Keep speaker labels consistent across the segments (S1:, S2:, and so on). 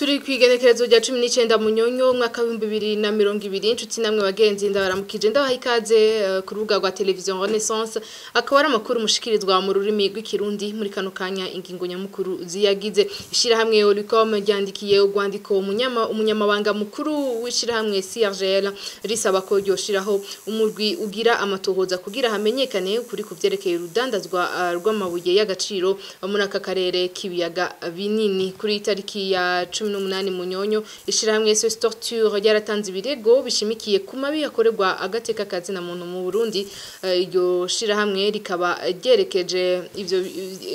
S1: Turi kwigenekerezo rya 19 Munyonyo umwaka wa 2020. Inshuti namwe bagenzi, ndabaramukije, ndabaha ikaze ku rubuga rwa Television Renaissance. Akaba ari amakuru mushikirizwa mu rurimi rw'Ikirundi. Muri kano kanya, ingingo nyamukuru ziyagize: ishirahamwe Olucome ryandikiye urwandiko umunyamabanga mukuru w'ishirahamwe CIRGL, risaba ko ryoshiraho umurwi ugira amatohoza kugira hamenyekane ukuri kuvyerekeye urudandazwa rw'amabuye y'agaciro muri aka karere k'ibiyaga binini. Kuri itariki ya 18 Munyonyo, ishirahamwe SOS Torture ryaratanze ibirego bishimikiye ku mabi yakorerwa agateka kazina muntu mu Burundi. Iryo shirahamwe rikaba ryerekeje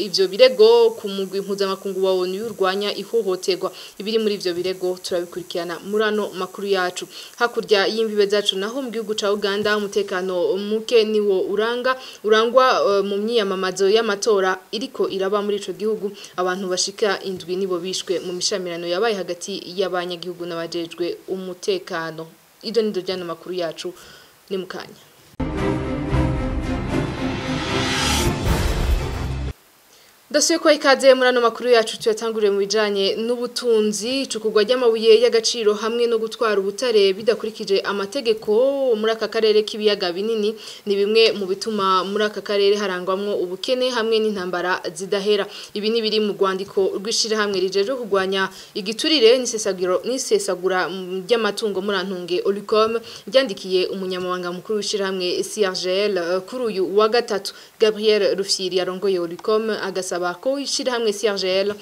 S1: ivyo birego ku mugwi mpuzamakungu wa ONU urwanya ihohoterwa. Ibiri muri ivyo birego turabikurikirana muri ano makuru yacu. Hakurya y'imbibe zacu naho, mu gihugu ca Uganda, umutekano muke niwo urangwa mu myiyamamazo y'amatora iriko iraba muri ico gihugu. Abantu bashika 7 nibo bishwe mu mishamirano yabaye hagati y'abanyagihugu n'abajejwe umutekano. Ido nido ryano makuru yacu ni mukanya. Ndasubiye kwa ikaze muri ano makuru yacu. Tuyatanguriye mu bijanye n'ubutunzi. Icukurwa ry'amabuye y'agaciro hamwe no gutwara ubutare bidakurikije amategeko muri aka karere k'ibiyaga binini ni bimwe mu bituma muri aka karere harangwamwo ubukene hamwe n'intambara zidahera. Ibi ni biri mu rwandiko rw'ishirahamwe rijejwe kurwanya igiturire n'isesagura ry'amatungo, murantunge, Olucome, ryandikiye umunyamabanga mukuru w'ishirahamwe CIRGL kuri uyu wa gatatu. Gabriel Rufyiri yarongoye Olucome agasaba ko ishirahamwe CIRGL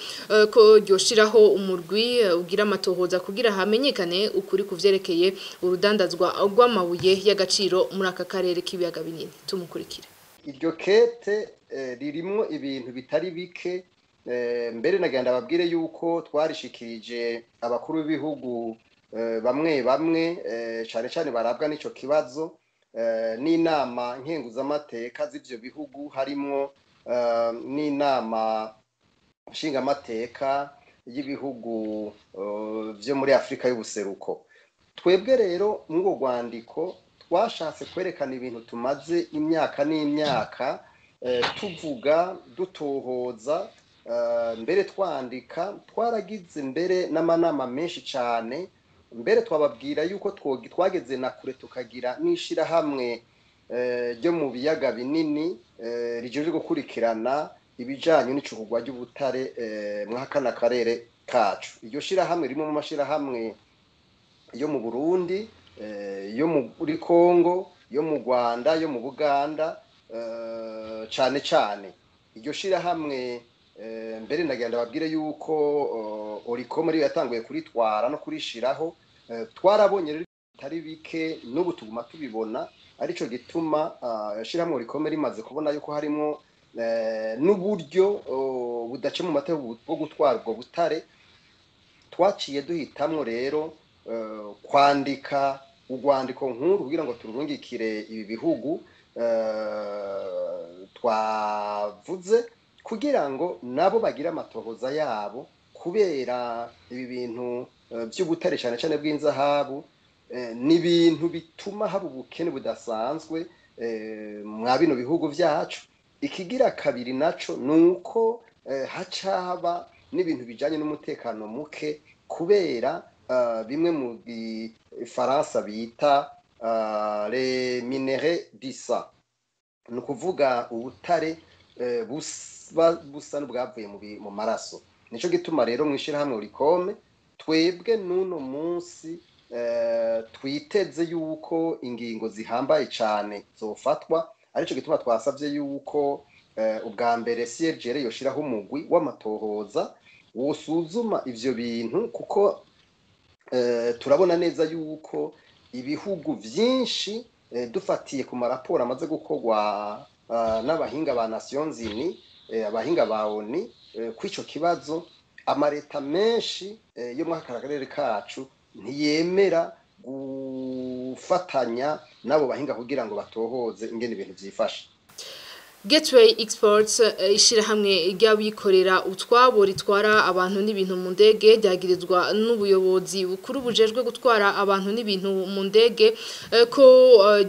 S1: ko ryoshiraho umurwi ugira amatohoza kugira hamenyekane ukuri kuvyerekeye urudandazwa rw'amabuye y'agaciro muri aka karere k'ibiyaga binini. Tumukurikire.
S2: Iryo kete ririmwo ibintu bitari bike. Mbere nagenda babwire yuko twarishikirije abakuru b'ibihugu bamwe bamwe, cane cane barabwa n'ico kibazo, n'inama nkenguzamateka z'ivyo bihugu, harimwo n'inama nshingamateka y'ibihugu vyo muri Afrika y'ubuseruko. Twebwe rero muri urwo rwandiko twashatse kwerekana ibintu tumaze imyaka n'imyaka tuvuga, dutohoza, mbere twandika. Twaragize mbere n'amanama menshi cane. Mbere twababwira yuko twageze na kure tukagira n'ishirahamwe ryo mu biyaga binini rijejwe gukurikirana ibijanye n'icukurwa ry'ubutare mwa kano karere kacu. Iryo shirahamwe rimwe mu mashirahamwe yo mu Burundi, yo muri Congo, yo mu Rwanda, yo mu Buganda cane cane. Iryo shirahamwe mbere nagenda babwire yuko Olucome ariyo yatanguye kuritwara no kurishiraho. Twarabonye rero bitari bike, n'ubu tuguma tubibona. Arico gituma shirahamwe Olucome rimaze kubona yuko harimwo n'uburyo budace mu mategeko bwo gutwara ubwo butare, twaciye duhitamwo rero kwandika urwandiko nkuru kugira ngo tururungikire ibi bihugu twavuze, kugira ngo nabo bagire amatohoza yabo, kubera ibi bintu by'ubutare, cyane cyane bw'inzahabu, ni ibintu bituma haba ubukene budasanzwe mwa bino bihugu vyacu. Ikigira kabiri naco ni uko haca haba n'ibintu bijanye n'umutekano muke, kubera bimwe mu gifaransa bita les minerais du sang, ni ukuvuga ubutare busa n'ubwavuye mu maraso. Nico gituma rero mw'ishirahamwe Olucome twebwe n'uno munsi twiteze yuko ingingo zihambaye cane zofatwa. Arico gituma twasavye yuko ubwa mbere CIRGL yoshiraho umugwi w'amatohoza wosuzuma ivyo bintu, kuko turabona neza yuko ibihugu vyinshi, dufatiye ku maraporo amaze gukorwa n'abahinga ba Nations Unies, abahinga ba ONU kw'ico kibazo, amareta menshi yo muri aka karere kacu ntiyemera gufatanya n'abo bahinga kugira ngo batohoze ingene ibintu vyifashe.
S1: Gateway Exports, ishirahamwe ry'abikorera utwabo ritwara abantu n'ibintu mu ndege, ryagirizwa n'ubuyobozi bukuru bujejwe gutwara abantu n'ibintu mu ndege ko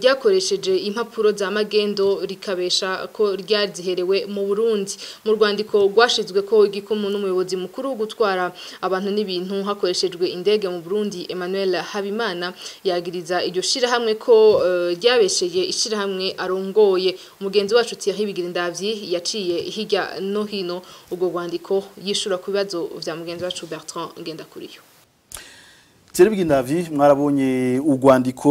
S1: ryakoresheje impapuro za magendo, rikabesha ko ryaziherewe mu Burundi. Mu rwandiko rwashizwe ko igikumu n'umuyobozi mukuru wo gutwara abantu n'ibintu hakoreshejwe indege mu Burundi, Emmanuel Habimana, yagiriza iryo shirahamwe ko ryabesheye ishirahamwe arongoye. Umugenzi wacu Thierry Bigirindavyi yaciye hirya no hino ubwo rwandiko, yishura ku bibazo vya mugenzi wacu Bertrand Ngendakuriyo.
S3: Thierry Bigirindavyi, mwarabonye urwandiko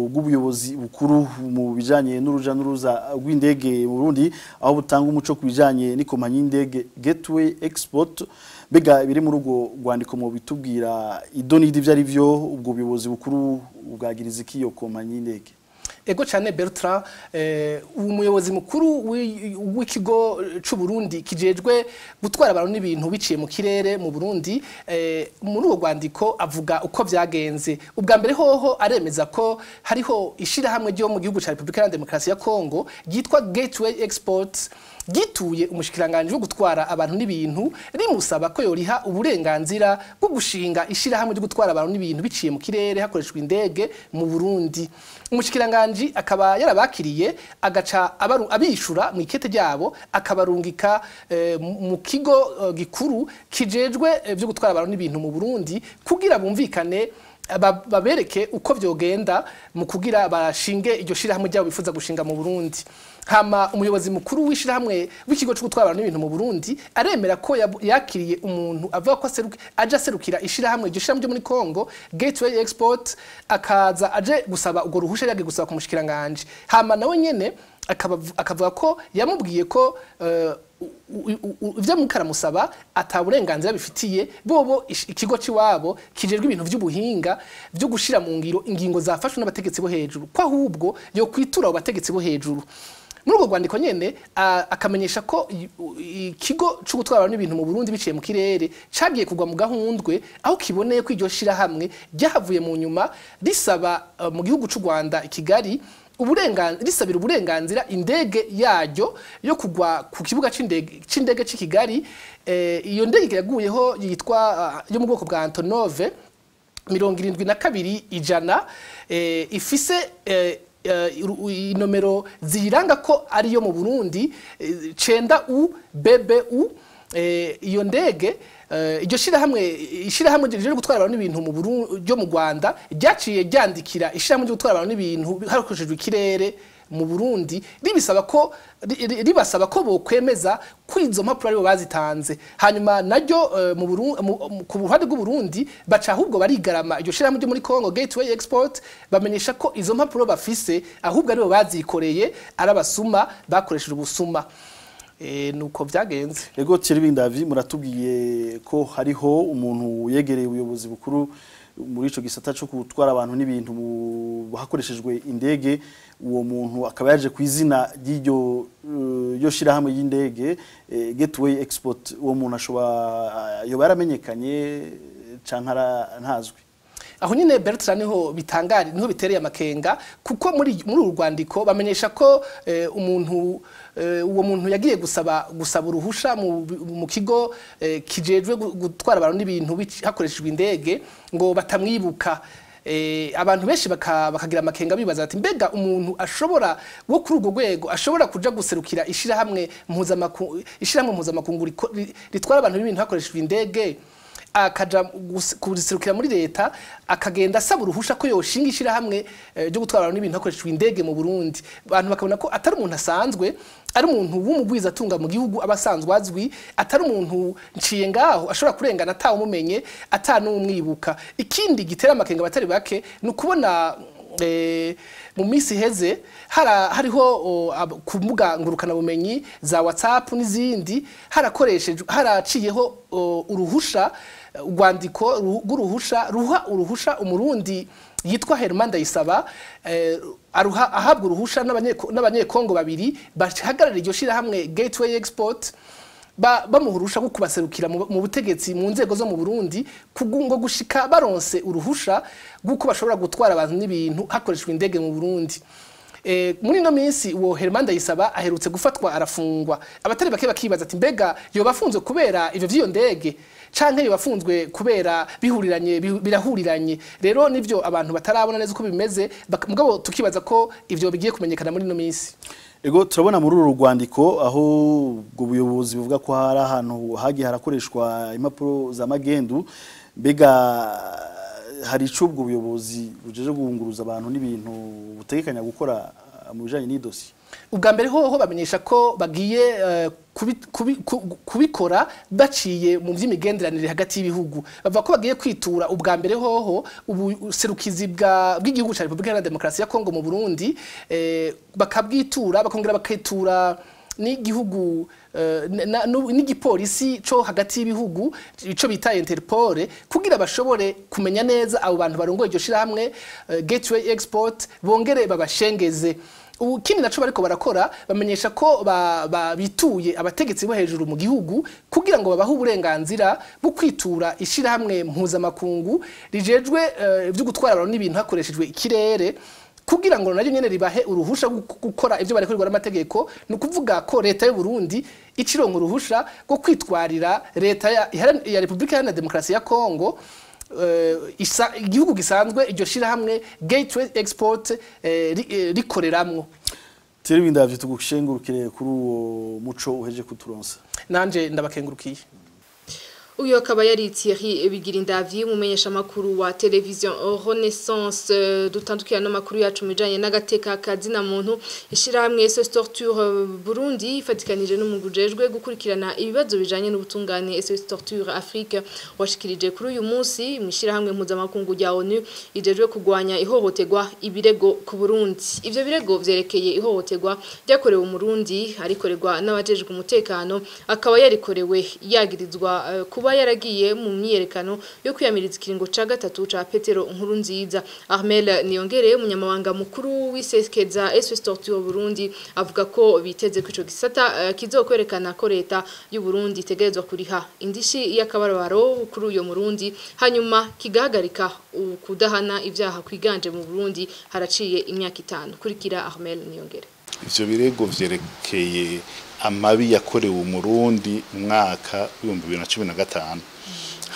S3: rw'ubuyobozi bukuru mu bijanye n'uruja n'uruza rw'indege mu Burundi, aho butanga umuco ku bijanye n'ikompanyi y'indege Gateway Export. Mbega biri muri urwo rwandiko mu bitubwira idonidi ivyo ari vyo? Ubwo buyobozi bukuru bwagiriza iki iyo kompanyi y'indege?
S4: Ego cyane, Bertrand. Umuyobozi mukuru w'ikigo c'u Burundi kijejwe gutwara abantu n'ibintu biciye mu kirere mu Burundi, muri uwo rwandiko avuga uko vyagenze. Ubwa mbere hoho aremeza ko hariho ishirahamwe ryo mu gihugu ca Republika ya Demokarasi ya Kongo ryitwa Gateway Exports gituye umushikiranganje wo gutwara abantu n'ibintu, rimusaba ko yoriha uburenganzira bwo gushinga ishirahamwe ryo gutwara abantu n'ibintu biciye mu kirere hakoreshejwe indege mu Burundi. Umushikiranganje akaba yarabakiriye, agaca abishura mu ikete ryabo, akabarungika mu kigo gikuru kijejwe byo gutwara abantu n'ibintu mu Burundi kugira bumvikane, babereke uko vyogenda mu kugira bashinge iryo shirahamwe ryabo bifuza gushinga mu Burundi. Hama umuyobozi mukuru w'ishirahamwe w'ikigo cyo gutwara abantu n'ibintu mu Burundi aremera ko yakiriye umuntu avuga ko aje aserukira ishirahamwe, iryo shirahamwe ryo muri Congo Gateway Export, akaza aje gusaba urwo ruhusha yagiye gusaba ku mushikiranganje. Hama nawe nyene akavuga ko yamubwiye ko ivyo mukaramusaba ata burenganzira bifitiye bobo, ikigo ciwabo kijejwe ibintu vy'ubuhinga byo gushira mu ngiro ingingo zafashwe n'abategetsi bo hejuru, ko ahubwo yo kwitura abo bategetsi bo hejuru. Muri urwo rwandiko nyene akamenyesha ko ikigo cyo gutwara abantu n'ibintu mu Burundi biciye mu kirere cagiye kugwa mu gahundwe, aho kiboneye ko iryo shirahamwe ryahavuye mu nyuma risaba mu gihugu c'u Rwanda i Kigali risabira uburenganzira indege yaryo yo kugwa ku kibuga c'indege c'i Kigali. Iyo ndege yaguyeho yitwa yo mu bwoko bwa Antonov 72-100, ifise inomero ziyiranga ko ariyo mu Burundi 9 U BBU. Iyo ndege, iryo ishirahamwe rije gutwara abantu n'ibintu mu Burundi ryo mu Rwanda ryaciye ryandikira ishirahamwe ryo gutwara abantu n'ibintu hakoreshejwe ikirere mu Burundi, ribasaba ko bokwemeza ko izo mpapuro aribo bazitanze. Hanyuma naryo mu Burundi, ku ruhande rw'u Burundi, baca ahubwo barigarama iryo shirahamwe ryo muri Congo Gateway Export, bamenyesha ko izo mpapuro bafise ahubwo aribo bazikoreye, ari abasuma bakoresheje ubusuma. Nuko vyagenze.
S3: Ego Thierry Bindavi, muratubwiye ko hariho umuntu yegereye ubuyobozi bukuru muri ico gisata cyo gutwara abantu n'ibintu hakoreshejwe indege, uwo muntu akaba yaje ku izina ry'iryo yo shirahamwe y'indege Gateway Export. Uwo muntu ashobora yoba yaramenyekanye canke ntazwi?
S4: Aho nyine, Bertrand, niho bitangari, niho bitereye amakenga, kuko muri uru rwandiko bamenyesha ko umuntu uwo muntu yagiye gusaba uruhusha mu kigo kijejwe gutwara abantu n'ibintu hakoreshejwe indege ngo batamwibuka. Abantu benshi bakagira amakenga, bibaza ati: mbega umuntu ashobora wo kuri urwo rwego ashobora kuja guserukira ishirahamwe mpuzamakungu ritwara abantu n'ibintu hakoreshejwe indege, akaja kuriserukira muri leta, akagenda asaba uruhusha ko yoshinga ishirahamwe ryo gutwara abantu n'ibintu hakoreshejwe indege mu Burundi? Abantu bakabona ko atari umuntu asanzwe, ari umuntu w'umugwiza atunga mu gihugu, aba asanzwe azwi, atari umuntu nciye ngaho ashobora kurengana atawumumenye, atanumwibuka. Ikindi gitera amakenga abatari bake ni ukubona mu minsi iheze hariho ku mbuga ngurukanabumenyi za WhatsApp n'izindi harakoreshejwe, haraciyeho uruhusha, urwandiko rw'uruhusha ruha uruhusha umurundi yitwa Herman Ndayisaba, ahabwa uruhusha n'abanyekongo babiri bahagarariye iryo shirahamwe Gateway Export, bamuha uruhusha rwo kubaserukira mu butegetsi, mu nzego zo mu Burundi, ngo gushika baronse uruhusha rw'uko bashobora gutwara abantu n'ibintu hakoreshejwe indege mu Burundi. Muri no minsi uwo Herman Ndayisaba aherutse gufatwa arafungwa, abatari bake bakibaza ati mbega yoba afunzwe kubera ivyo vy'iyo ndege canke yoba afunzwe kubera bihuriranye birahuriranye. Rero nivyo abantu batarabona neza uko bimeze, mugabo tukibaza ko ivyo bigiye kumenyekana muri no minsi.
S3: Ego, turabona muri uru rwandiko aho ubwo buyobozi buvuga ko hari ahantu hagiye harakoreshwa impapuro za magendu. Mbega hari ico ubwo buyobozi bujeje guhunguruza abantu n'ibintu butegekanya gukora mu bijanye n'iyi?
S4: Ubwa mbere hoho bamenyesha ko bagiye kubikora baciye mu vy'imigenderanire hagati y'ibihugu. Bavuga ko bagiye kwitura ubwa mbere hoho ubuserukizi bw'igihugu ca Republika Iharanira Demokarasi ya Kongo mu Burundi, bakabwitura, bakongera bakitura n'igihugu n'igipolisi co hagati y'ibihugu ico bita Interpol, kugira bashobore kumenya neza abo bantu barongoye iryo shirahamwe Gateway Export, bongere babashengeze. Ikindi naco bariko barakora, bamenyesha ko bituye abategetsi bo hejuru mu gihugu kugira ngo babahe uburenganzira bwo kwitura ishirahamwe mpuzamakungu rijejwe ivyo gutwara abantu n'ibintu hakoreshejwe ikirere, kugira ngo naryo nyene ribahe uruhusha gukora ivyo barekurwa n'amategeko. Ni ukuvuga ko leta y'u Burundi icironka uruhusha rwo kwitwarira leta ya Republika Iharanira Demokarasi ya Kongo, igihugu gisanzwe iryo shirahamwe Gateway Export rikoreramwo.
S3: Thierry Bindavye, tugushengurukire kuri uwo muco uheje kuturonsa.
S4: Nanje ndabakengurukiye.
S1: Uyu akaba yari Thierry Bigirindavyi, umumenyesha makuru wa Television Renaissance. Dutandukira n'amakuru yacu mu bijanye n'agateka kazina muntu. Ishirahamwe SOS Torture Burundi ifatikanije n'umugwi ujejwe gukurikirana ibibazo bijanye n'ubutungane SOS Torture Afrique washikirije kuri uyu munsi mu ishirahamwe mpuzamakungu rya ONU ijejwe kugwanya ihohoterwa ibirego ku Burundi. Ivyo birego vyerekeye ihohoterwa ryakorewe Umurundi arikorerwa n'abajejwe umutekano, akaba yarikorewe yagirizwa kuba yaragiye mu myiyerekano yo kwiyamiriza ikiringo ca gatatu ca Petero Nkurunziza. Armel Niyongere, umunyamabanga mukuru w'isekeza SOS Torture Burundi, avuga ko biteze ko ico gisata kizokwerekana ko leta y'u Burundi itegerezwa kuriha indishi y'akabarabaro kuri uyo Murundi, hanyuma kigahagarika kudahana ivyaha kwiganje mu Burundi haraciye imyaka 5. Kurikira Armel Niyongere.
S5: Ivyo birego vyerekeye amabi yakorewe Umurundi mu mwaka 2015.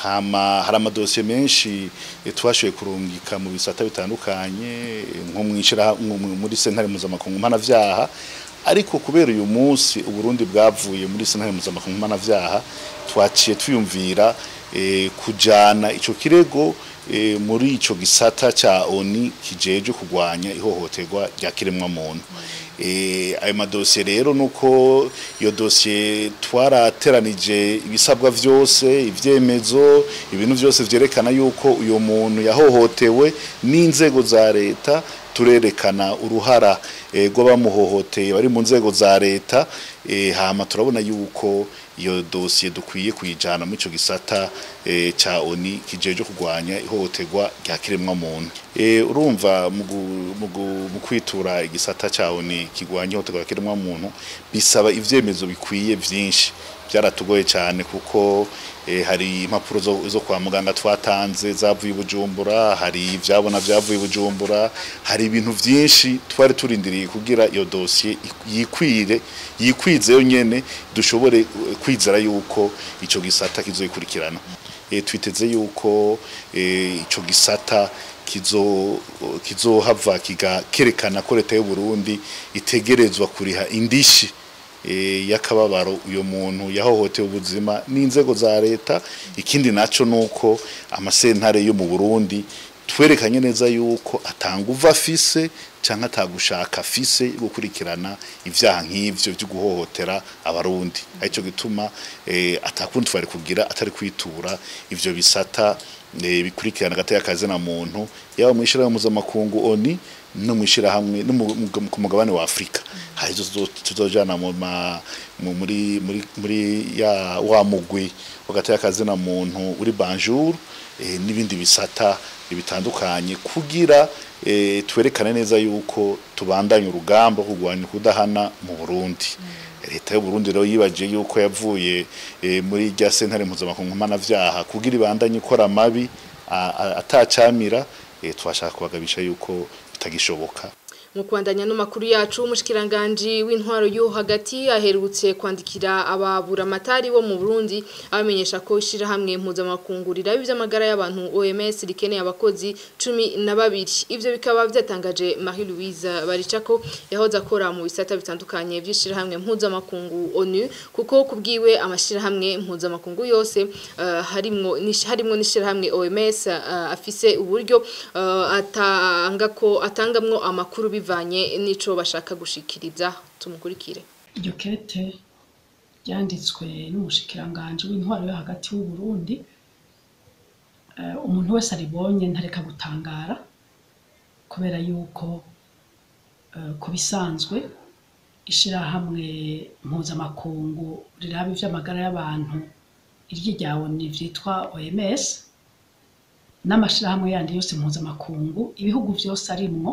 S5: Hama hari amadosiye menshi twashoboye kurungika mu bisata bitandukanye, nko mwishira muri sentare mpuzamakungu mpanavyaha, ariko kubera uyu munsi Uburundi bwavuye muri sentare mpuzamakungu mpanavyaha, twaciye twiyumvira kujana ico kirego muri ico gisata ca ONU kijeje kugwanya ihohoterwa rya kiremwa muntu. Ayo madosiye rero nuko iyo dosiye twarateranije ibisabwa vyose, ivyemezo, ibintu vyose vyerekana yuko uyo muntu yahohotewe n'inzego za leta, turerekana uruhara rw'abamuhohoteye bari mu nzego za leta. Hama turabona yuko iyo dosiye dukwiye kuyijana muri ico gisata ca ONU kijeje kugwanya ihohoterwa rya kiremwa muntu. Urumva mu kwitura igisata ca ONU kigwanya ihohoterwa rya kiremwa muntu bisaba ivyemezo bikwiye vyinshi. Byaratugoye cyane kuko hari impapuro zo kwa muganga twatanze zavuye i Bujumbura, hari ivyabona vyavuye i Bujumbura, hari ibintu vyinshi twari turindiriye kugira iyo dosiye yikwire, yikwize yonyene, dushobore kwizera yuko ico gisata kizoyikurikirana. Twiteze yuko ico gisata kizohava kigakerekana ko leta y'u Burundi itegerezwa kuriha indishi y'akababaro uyo muntu yahohotewe ubuzima n'inzego za leta. Ikindi naco nuko amasentare yo mu Burundi twerekanye neza yuko atanguva afise canke atagushaka afise gukurikirana ivyaha nk'ivyo vyo guhohotera abarundi, arico gituma atakundi twari kugira atari kwitura ivyo bisata bikurikirana agateka kazina muntu, yaba mwishirahamwe mpuzamakungu ONU no mwishirahamwe no ku mugabane wa Afrika. Hari izo tuzojana muri muri muri ya wa mugwi w'agateka kazina muntu uri Banjul, n'ibindi bisata bitandukanye, kugira twerekane neza yuko tubandanye urugamba rwo kurwanya kudahana mu Burundi. Leta y'u Burundi rero yibaje yuko yavuye muri rya sentare mpuzamakungu mpanavyaha kugira ibandanye ikora amabi atacamira, twashaka kubagabisha yuko bitagishoboka.
S1: Mu kubandanya n'amakuru yacu, umushikiranganje w'intwaro yo hagati aherutse kwandikira ababuramatari bo mu Burundi abamenyesha ko ishirahamwe mpuzamakungu riraba ivy'amagara y'abantu OMS rikeneye abakozi 12. Ivyo bikaba vyatangaje Marie Louise Baricako yahoze akora mu bisata bitandukanye vy'ishirahamwe mpuzamakungu ONU, kuko kubwiwe amashirahamwe mpuzamakungu yose harimwo n'ishirahamwe OMS afise uburyo atangamwo amakuru bivanye nico bashaka gushikiriza. Tumukurikire.
S6: Iryo kete ryanditswe n'umushikiranganje w'intwaro yo hagati w'u Burundi, umuntu wese aribonye ntareka gutangara, kubera yuko kubisanzwe ishirahamwe mpuzamakungu riraba ivy'amagara y'abantu iryo rya ONU vyitwa OMS n'amashirahamwe yandi yose mpuzamakungu, ibihugu vyose arimwo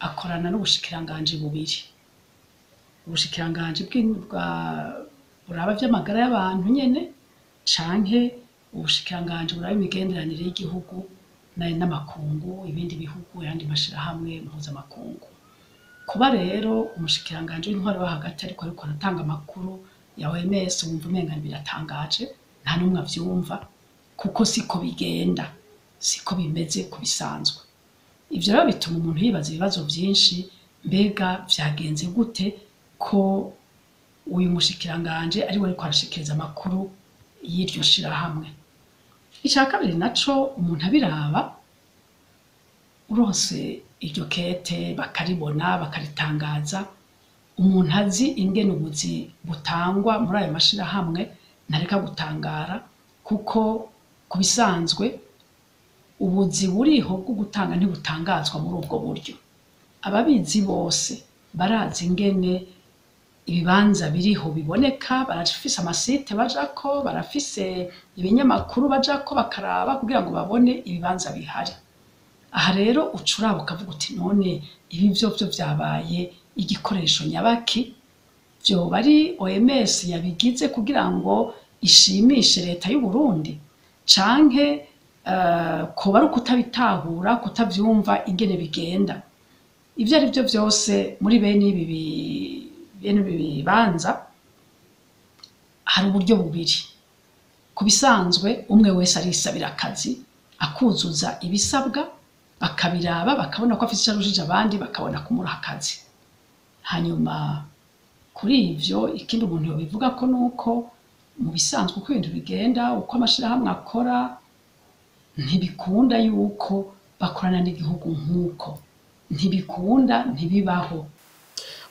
S6: akorana n'ubushikiranganje bubiri, ubushikiranganje buraba vy'amagara y'abantu nyene canke ubushikiranganje buraba imigenderanire y'igihugu n'amakungu, ibindi bihugu yandi mashirahamwe mpuzamakungu. Kuba rero umushikiranganje w'intwaro yo hagati ariko aratanga amakuru ya OMS, wumva umenga biratangaje, nta n'umwe avyumva, kuko siko bigenda, siko bimeze kubisanzwe. Ivyo rero bituma umuntu yibaza ibibazo vyinshi, mbega vyagenze gute ko uyu mushikiranganje ari we ariko arashikiriza amakuru y'iryo shirahamwe. Ica kabiri naco umuntu abiraba, uronse iryo kete bakaribona bakaritangaza, umuntu azi ingene ubuzi butangwa muri ayo mashirahamwe ntareka gutangara, kuko kubisanzwe ubuzi buriho bwo gutanga ntibutangazwa muri ubwo buryo. Ababizi bose barazi ingene ibibanza biriho biboneka, barafise amasite bajako, barafise ibinyamakuru bajako bakaraba kugira ngo babone ibibanza bihari. Aha rero ucuraba ukavuga uti none ibi vyo vyabaye igikoresho nyabaki, vyoba ari OMS yabigize kugira ngo ishimishe leta y'u Burundi, canke kuba ari ukutabitahura, kutavyumva ingene bigenda. Ivyo ari byo vyose muri bene ibi bibanza hari uburyo bubiri. Kubisanzwe umwe wese arisabira akazi, akuzuza ibisabwa, bakabiraba bakabona ko afise icarushije abandi, bakabona kumuraha akazi. Hanyuma kuri ivyo ikindi umuntu yobivuga ko nuko mu bisanzwe uko ibintu bigenda, uko amashirahamwe akora, ntibikunda yuko bakorana n'igihugu nk'uko, ntibikunda, ntibibaho.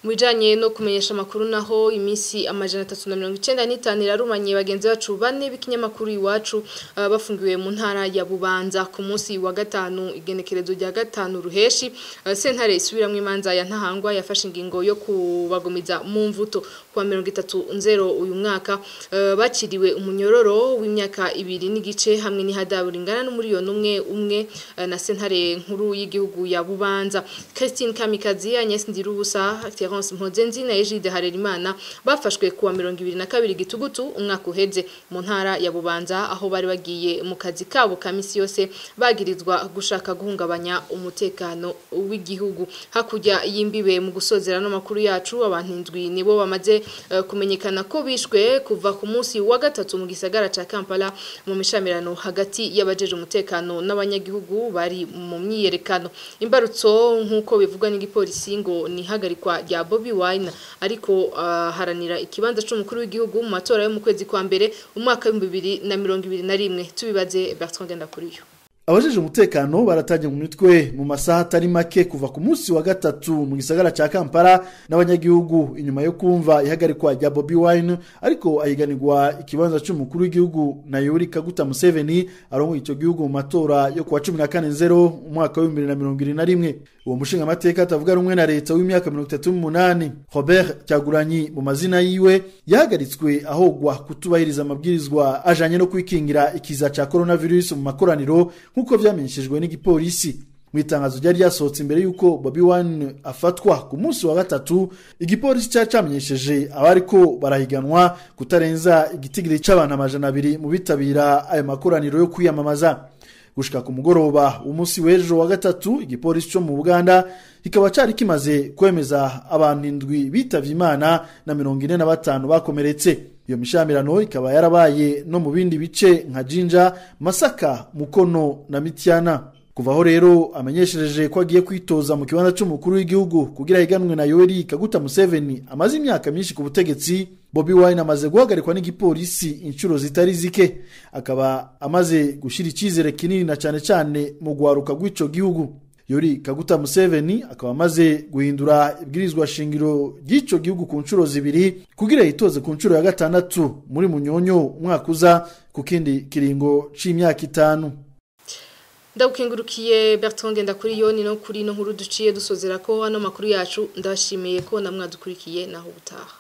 S1: Mwijanye no kumenyesha makuru naho, iminsi 395 irarumanye bagenzi bacu bane b'ikinyamakuru Iwacu bafungiwe mu ntara ya Bubanza ku munsi wa gatanu igenekerezo rya 5 ruheshi. Sentare isubiramwo imanza ya Ntahangwa yafashe ingingo yo kubagumiza mu mvuto kuwa 30 uyu mwaka. Bakiriwe umunyororo w'imyaka 2 n'igice hamwe n'ihadabu ringana n'umuriyoni umwe na sentare nkuru y'igihugu ya Bubanza. Christine Kamikazi, Agnes Ndirubusa, Terence Mpozenzi na Egide Harerimana bafashwe kuwa 22 gitugutu umwaka uheze mu ntara ya Bubanza, aho bari bagiye mu kazi kabo ka misi yose, bagirizwa gushaka guhungabanya umutekano w'igihugu. Hakurya y'imbibe mu gusozera no makuru yacu, abantu indwi nibo bamaze kumenyekana ko bishwe kuva ku munsi wa gatatu mu gisagara ca Kampala mu mishamirano hagati y'abajeje umutekano n'abanyagihugu bari mu myiyerekano. Imbarutso nk'uko bivugwa n'igipolisi ngo ni hagarikwa rya Bobi Wine, ariko haranira ikibanza c'umukuru w'igihugu mu matora yo mu kwezi kwa mbere umwaka wa 2021. Tubibaze Bertrand Gendakuriyo.
S3: Abajeje umutekano baratangiye mu mitwe mu masaha atari make kuva ku munsi wa gatatu mu gisagara ca Kampala n'abanyagihugu inyuma yo kumva ihagarikwa rya Bobi Wine, ariko ahiganirwa ikibanza c'umukuru w'igihugu na Yoweri Kaguta Museveni arongoye ico gihugu mu matora yo kuwa 14 umwaka wa 2021. Uwo mushinga mateka atavuga rumwe na leta w'imyaka 38 Robert Kyagulanyi mu mazina yiwe yahagaritswe ahogwa kutubahiriza amabwirizwa ajanye no kwikingira ikiza ca coronavirus mu makoraniro, nkuko vyamenyeshejwe n'igipolisi. Mu itangazo ryari ryasohotse imbere yuko Bobi Wine afatwa ku munsi wa gatatu, igipolisi cacamenyesheje abariko barahiganwa kutarenza igitigiri c'abantu 200 mu bitabira ayo makoraniro yo kwiyamamaza. Gushika ku mugoroba umunsi w'ejo wa gatatu, igipolisi cyo mu Buganda kikaba cari kimaze kwemeza abantu 7 bitavye Imana na 45 bakomeretse. Iyo mishamirano ikaba yarabaye no mu bindi bice nka Jinja, Masaka, Mukono na Mityana. Kuva aho rero amenyeshereje ko agiye kwitoza mu kibanza c'umukuru w'igihugu kugira higanwe na Yoweri Kaguta Museveni amaze imyaka myinshi ku butegetsi, Bobi Wine amaze guhagarikwa n'igipolisi inshuro zitari zike, akaba amaze gushira icizere kinini na cane cane mu gwaruka rw'ico gihugu. Yoweri Kaguta Museveni akaba amaze guhindura ibwirizwa shingiro ry'ico gihugu ku nshuro 2 kugira yitoze ku nshuro ya 6 muri Munyonyo umwaka uza ku kindi kiringo c'imyaka 5.
S1: Ndagukengurukiye Bertrand Ngendakuriyo ni no kuri no nkuru duciye dusozera ko hano makuru yacu, ndashimiye ko namwadukurikiye naho butaha.